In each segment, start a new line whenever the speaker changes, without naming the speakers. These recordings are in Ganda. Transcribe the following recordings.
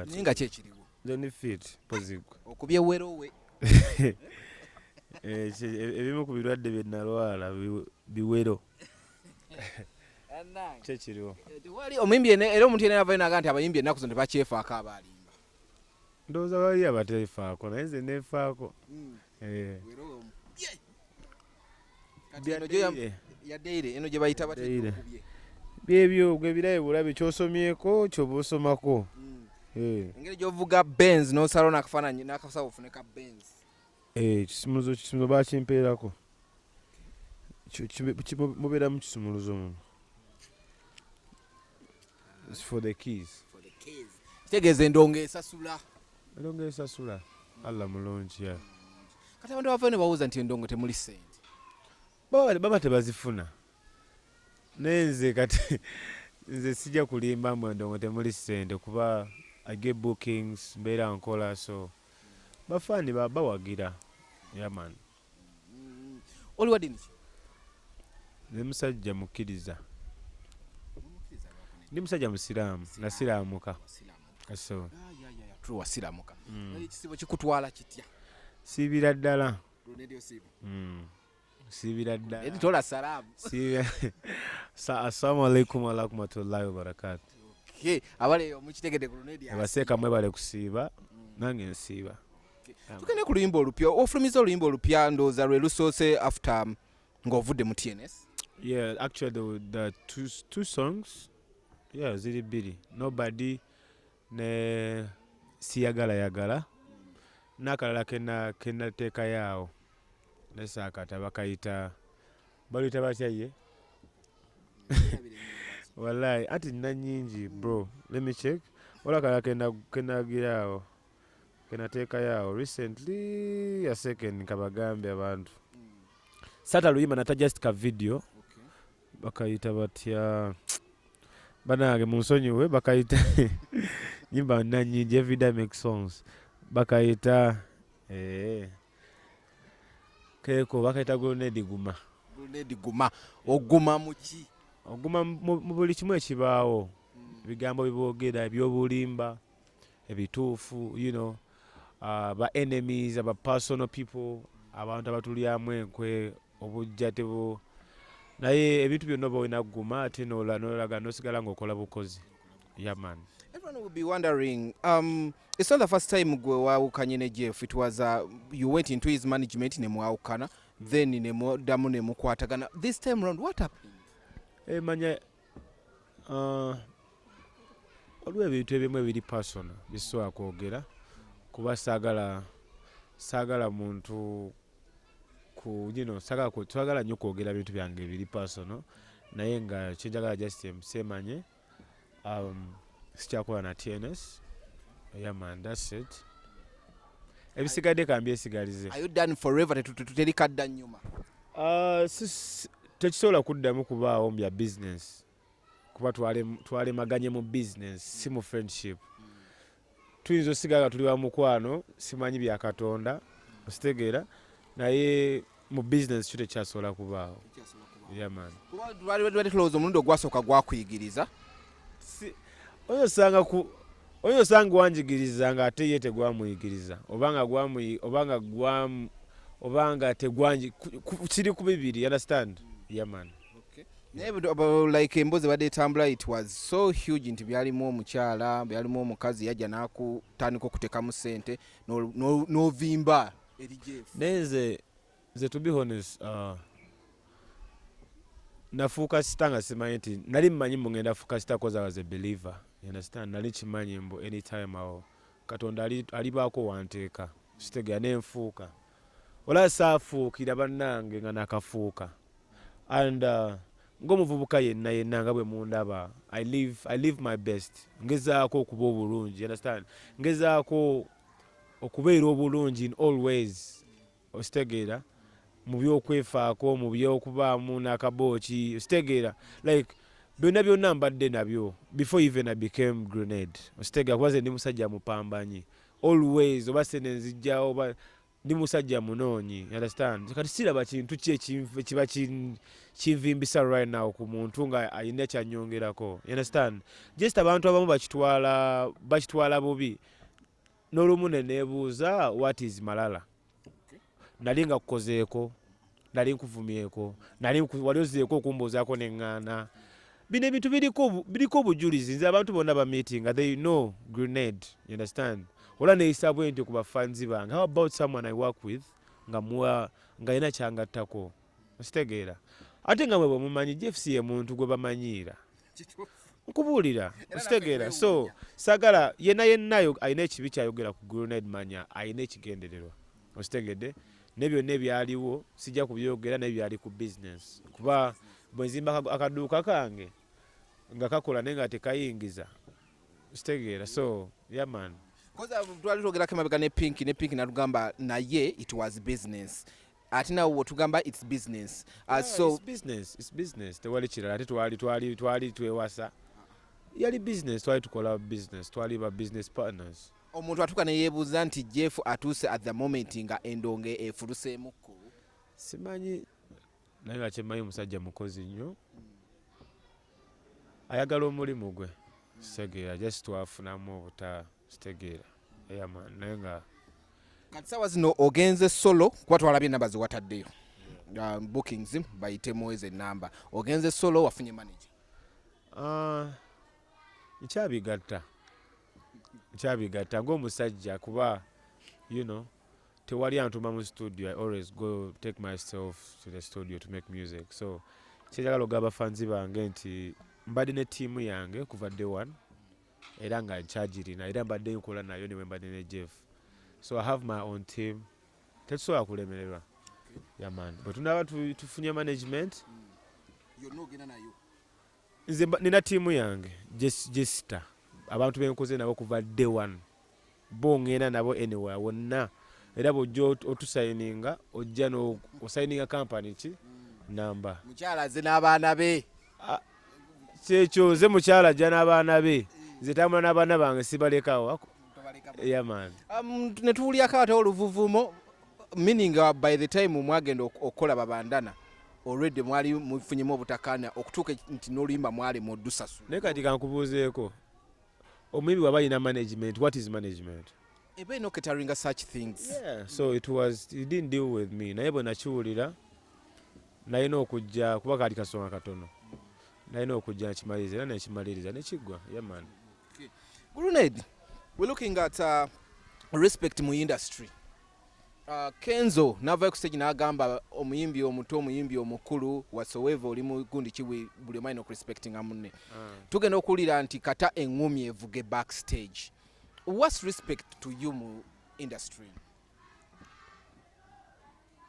Naye nga kyekiriwo?
Nze ndi fit pozigwe.
Okubye werowe.
Eh, ebimu ku birwadde bye nalwala biwero. Kyekiriwo.
Tewali omuyimbi era omuntu yena yavayo naga nti abayimbi ennaku zino tebakyefaako, abaalimba.
Ndowooza bali abateefaako, naye nze neefaako. Eh.
Yadeire eno gye bayita batya?
Deire.
Okubye.
Byebyo gwe birabe bulabe kyosomyeko kyoba osomako. Eh.
Engeri gy'ovuga Benz n'osalawo n'akafaananyi n'akasawo ofune ka Benz.
Eh, kisumuluzo bakimpeerako. Mubeeramu kisumuluzo muno. It's for the keys.
Kitegeeza endongo esasula.
Endongo esasula, Allah mulungi, yeah.
Kati abantu bavayo ne bawoza nti endongo temuli ssente.
Baba tebazifuna, naye nze kati nze sijja kulimba mbu endongo temuli ssente, kuba I get bookings, mbeera nkola, so bafaani bawagira, yeah man.
Oli wa ddiini ki?
Ndi musajja mukkiriza, ndi musajja musiraamu, nasiraamuka, so.
True, wasiramuka. Ekisibo kikutwala kitya?
Siibira ddala. Siibira ddala.
Eri tola salaamu.
Assalamu alaikum warahmatullahi wabarakatu.
Okay, abali eyo mukitegedde, Grenade.
Abaseeka mwebale kusiiba, nange nsiiba.
Tugende ku luyimba olupya. Ofulumiza oluyimba olupya, ndowooza lwe lusoose after ng'ovudde mu TNS.
Yeah, actually the two songs, yeah, ziri bbiri, Nobody ne Siyagala Yagala, n'akalala kenateekayo awo nesaakata bakayita, baluyita batya ye? Wallahi anti nina nyingi bro, let me check. Wala akalala kenagira awo, kenateekayo awo recently, a second nkabagambe abantu. Sata luyimba nata, just ka video. Bakayita batya banange? Munsonyiwe, bakayita nyimba nna nyingi, everyday I make songs. Bakayita keeko bakayita Grenade Guma.
Grenade Guma. Oguma muki?
Oguma mu buli kimu ekibaawo, ebigambo biboogera ebyobulimba, ebituufu, ba enemies, aba personal people, abantu abatulyamu enkwe, obujja tebu, naye ebintu byonna oba olina kuguma ate n'olaga n'osigala ng'okola bukozi, yeah man.
Everyone will be wondering, it's not the first time gwe waawukanye ne Jeff. It was you went into his management ne mwawukana, then ne muddamu ne mukwatagana. This time round, what happened?
Manya waliwo ebintu ebimu ebiri personal bisobola kwogera, kuba saagala muntu ku saagala nnyo kwogera bintu byange ebiri personal, naye nga kyenjagala just semanye sikyakola na TNS. Yeah man, that's it. Ebisigadde kambyesigalize.
Are you done forever? Teri kadda nnyuma?
Tekisobola kuddamu kubaawo mu bya business, kuba twalemaganye mu business, si mu friendship. Tuyinza osigala nga tuli ba mukwano, simanyi bya Katonda, okitegeera, naye mu business kyo tekyasobola kubaawo, yeah man.
Kuba lwali tulowooza omulundi ogwasooka gwakuyigiriza.
Oyinza osanga wanjigiriza ng'ate ye tegwamuyigiriza, obanga tegwanji kiri ku bibiri, understand? Yeah man.
Naye like emboozi ebadde etambula, it was so huge nti byalimu omukyala, byalimu omukazi, yajja n'akutandika okuteekamu ssente n'ovimba eri Jeff.
Naye nze to be honest, nafuuka star nga simanyi nti nali mmanyi mbu ngenda fuuka star, 'cause I was a believer, you understand? Nali kimanyi mbu anytime awo Katonda alibaako wanteeka, kitegeera, nenfuuka. Olaba saafuukira bannange nga nakafuuka, and ng'omuvubuka yenna yenna nga bwe mundaba, I live my best, ngezaako okuba obulungi, you understand? Ngezaako okubeera obulungi in all ways, okitegeera, mu byokwefaako, mu byokubaamu n'akabooki, okitegeera, like byonna byonna mbadde nabyo before even I became Grenade, okitegeera, kuba nze ndi musajja mupambanyi always, oba sente nzijjawo oba Ndi musajja munoonyi, you understand? Kati siraba kintu ki ekiba kinvimbisa right now ku muntu nga alina kyanyongerako, you understand? Just abantu abamu bakitwala bubi. N'olumu ne neebuuza, what is malala? Nali nga kukozeeko, nali nkuvumyeko, nali wali ozeeko okumbuuzaako neŋŋaana. Bino ebintu biriko obujulizi. Nze abantu bonna ba meeting, they know Grenade, you understand? Ola neeyisa bwe ntyo ku bafanzi bange. How about someone I work with nga muwa nga alina kyangattako, okitegeera? Ate nga mwe bwe mumanyi, Jeff si ye muntu gwe bamanyiira nkubuulira, okitegeera? So sagala yenna yennayo alina ekibi kyayogera ku Grenade, manya alina ekigendererwa, okitegedde? Ne byonna ebyaliwo sijja kubyogera, naye byali ku business, kuba bwe nzimba akaduuka kange nga kakola naye nga tekayingiza, kitegeera? So yeah, man.
Koza twali twogerako emabega ne Pink, ne Pink natugamba naye it was business, ate nawe wotugamba it's business.
Yeah,
so
it's business, it's business, tewali kirala. Ate twali twewasa, yali business, twali tukola business, twali ba business partners.
Omuntu atuuka ne yeebuuza nti Jeff atuuse at the moment nga endonge efuluseemukko.
Simanyi, naye nga kyemmanyi, omusajja mukozi nnyo, ayagala omulimu gwe, kitegeera? Just twafunamu obuta, kitegeera? Yeah, man, naye nga
Kati sawa zino ogenze solo, kuba twalabye enamba zewataddeyo, bookings bayitemu ezo enamba. Ogenze solo, wafunye manager?
Ah, nkyabigatta ng'omusajja, kuba tewali antuma mu studio. I always go take myself to the studio to make music. So kyenjagala ogamba bafanzi bange nti mbadde ne ttiimu yange kuva day one, era nga nkyagirina, era mbadde nkola nayo ne bwe mbadde ne Jeff. So I have my own team, tetusobola kulemererwa. Yeah, man, bwe tunaaba tufunye management
yonna ogenda nayo.
Nze nina ttiimu yange jesita, abantu benkoze nabo kuva day one, bo ngenda nabo anywhere wonna. Era bwojja otusayininga, ojja osayininga company ki namba.
Mukyala aze n'abaana be.
Kyekyo, nze mukyala ajja n'abaana be, nze tambula n'abaana bange, sibalekawo. Yeah, man.
Ne tuwulyako ate oluvuvumo, meaning by the time mwagenda okukola babandana, already mwali mufunyemu obutakkaanya okutuuka nti n'oluyimba mwali mudusasula.
Naye kati kankubuuzeeko, omuyimbi bw'aba alina management, what is management?
Eba eno catering such things.
Yeah, so it was, he didn't deal with me, naye bwe nakiwulira nalina okujja, kuba kaali kasonga katono, nalina okujja nkimaliriza, era nekimaliriza nekiggwa. Yeah, man.
Grenade, we're looking at respect mu industry. Kenzo n'avayo ku stage n'agamba omuyimbi omuto, omuyimbi omukulu, whatsoever oli mu gundi ki, buli omu alina okurespectinga munne. Tugenda okuwulira nti kata eŋŋumi evuge backstage. What's respect to you mu industry?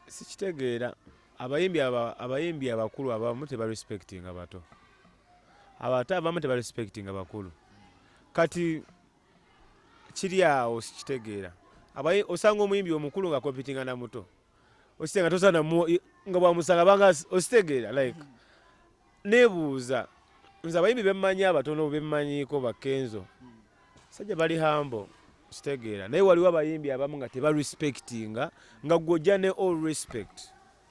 Sikitegeera. Abayimbi abakulu abamu tebarespectinga bato, abato abamu tebarespectinga bakulu. Kati kiri awo, sikitegeera. Osanga omuyimbi omukulu nga competinga na muto, okitegeera? Tosana nga bwamusanga banga, okitegeera? Like nebuuza nze, abayimbi bemmanyi abatono bemmanyiiko, bakenzo sajja bali humble, kitegeera? Naye waliwo abayimbi abamu nga tebarespectinga, nga gwojja ne all respect,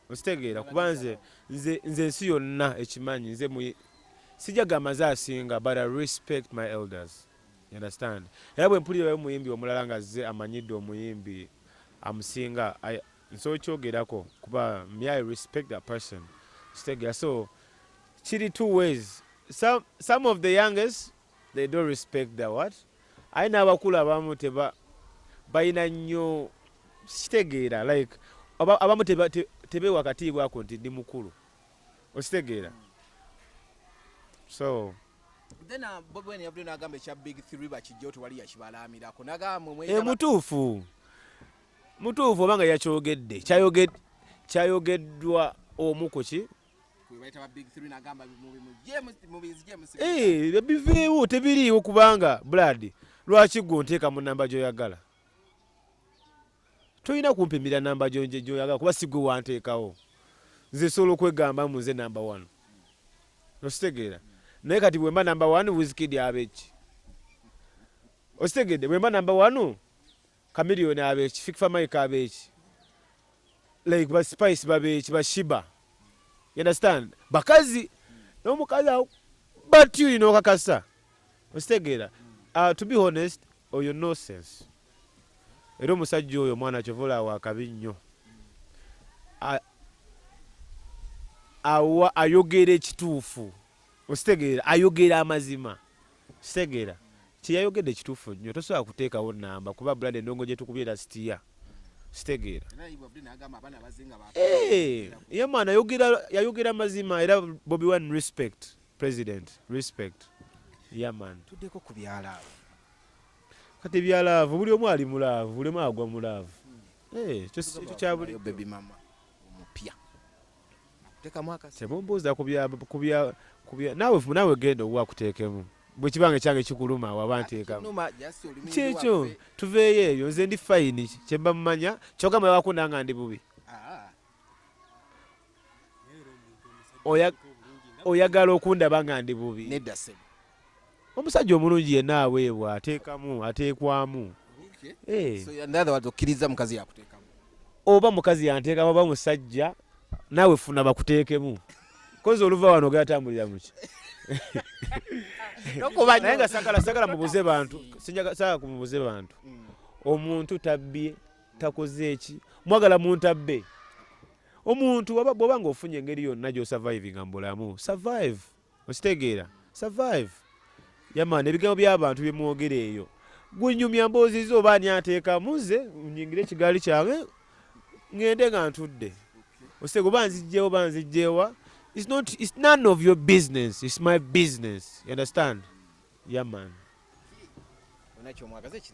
okitegeera? Kuba nze ensi yonna ekimanyi, nze sijja gamba nze asinga, but I respect my elders, you understand? Era bwe mpulirayo omuyimbi omulala nga azze amanyidde omuyimbi amusinga, nsobola okyogerako, kuba me, I respect that person, kitegeera? So kiri two ways. Some of the youngest, they don't respect the what, aye n'abakulu abamu teba balina nnyo, kitegeera? Like abamu tebeewa katiibwako nti ndi mukulu, okitegeera? So
Then Bobi Wine yavuddeyo n'agamba ekya Big Three bakijjewo, tewali yakibalaamirako, n'agamba mwe
Mutuufu, mutuufu, oba nga yakyogedde, kyayogeddwa omu ku ki
kwe bayita ba Big Three, n'agamba mubizigye.
Eh, biveewo, tebiriiwo, kubanga blood, lwaki gwe onteeka mu namba gy'oyagala? Tolina kumpimira namba gy'oyagala, kuba si gwe wanteekawo. Nze nsobola okwegamba mu nze namba one, okitegeera? Naye kati bwe mba namba one, Wizkid abe ki? Okitegedde? Bwe mba namba one, Chameleone abe ki? Fik Fameica abe ki? Like ba Spice, babeki, ba Sheebah, you understand? Bakazi n'omukazi awo batuli n'okakasa, okitegeera? To be honest, oyo nonsense. Era omusajja oyo omwana kyova olaba akabi nnyo. Awa ayogera ekituufu, okitegeera? Ayogera amazima, kitegeera? Kyeyayogedde kituufu nnyo. Tosobola kuteekawo namba kuba brand endongo gye tukubye last year, kitegeera? Eh, ye mwana yayogera mazima. Era Bobi Wine, respect, president, respect, yeah man.
Tuddeko ku bya love.
Kati ebya love, buli omu ali mu love, buli omu agwa mu love. Eh, ekyo kya buli
Baby mama omupya akuteekamu akasi.
Tebumbuuza ku bya naawe genda owa akuteekemu. Bwe kibanga ekyange kikuluma, waba nteekamu.
Kinuma, just oli muyimbi
Kyekyo.
waffe.
Tuveeyo eyo, nze ndi fine. Kyemba mumanya kyogamba bakunda nga ndi bubi.
Ah.
Oyagala okundaba nga ndi bubi?
Nedda ssebo.
Omusajja omulungi yenna aweebwa, ateekamu, ateekwamu. Eh.
So in other words, okkiriza mukazi yakuteekamu?
Oba mukazi yanteekamu oba musajja, naawe funa bakuteekemu kozi oluva wano ogatambulira muki? Naye nga sagala mubuze bantu. Sagala kumubuze bantu. Omuntu tabbye, takoze eki, mwagala muntu abbe omuntu. Bw'oba ng'ofunye engeri yonna gy'osurvivinga mu bulamu, survive, okitegeera? Survive, yeah man. Ebigambo by'abantu byemwogera eyo, gwenyumya mboozi zo oba ani ateekamu, nze nyingire ekigaali kyange ŋŋende nga ntudde, osege oba nzijjewo oba nzijjewa. It's not, it's none of your business, it's my business, you understand? Yeah man.
Olina kyomwagaza ekirala?